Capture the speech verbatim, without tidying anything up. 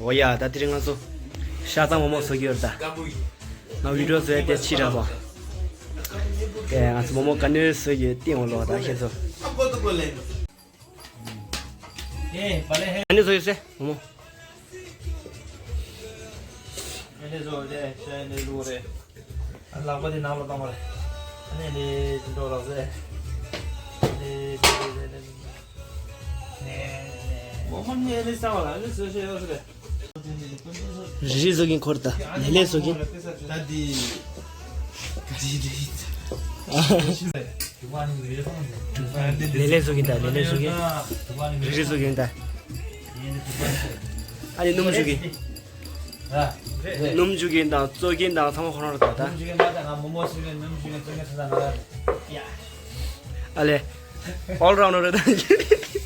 འོ་ཡ། ད་དེ་རིང་ང་ཚོ་ཤ་ཚང་མོག་མོག་བཟོ་གི་ཡོད་རེད་ད། ང་བི་ཌི་ཡོ་བཟོ་ཡ་དེ་ཕྱི་དྲགས་པ། དེ་ང་ཚོ་མོག་མོག་ག་ནས་བཟོ་གི་སྟེང་འོག་ལོག་ད་ཁྱེད་ཚོ། ག་ནས་བཟོ་ཡོད་སེ་མོག་མོག། ག་ནས་བཟོ་རེད་ཤ་ནས་བཟོ་རེད། ལག་པ་དེ་ནང་ལ་བཏང་བ་རེད། ཨ་ནི་ལས་འགྲོ་ལག་ཟེར། ལས་ལས་ལས་ལས་ལས། མོག་མོག་ནས་ལས་ས་བ་ལ་ལས་བཟོ་བྱས་ཡོད་རེད། རི་རི་བཟོ་གིན་འཁོར་ད། ལེ་ལེ་བཟོ་གིན། ད་འདི་ག་རི་རི། ལེ་ལེ་བཟོ་གིན་ད། ལེ་ལེ་བཟོ་གིན། རི་རི་བཟོ་གིན་ད། ཨ་ནི་སྣུམ་བྱུག་གིན། སྣུམ་བྱུག་གིན་དང་བཙོ་གིན་དང་ཚང་མ་ཁོ་རང་རེད་ད། ཨ་ལེ། ཨོལ་རའུན་ཌར་རེད་ད།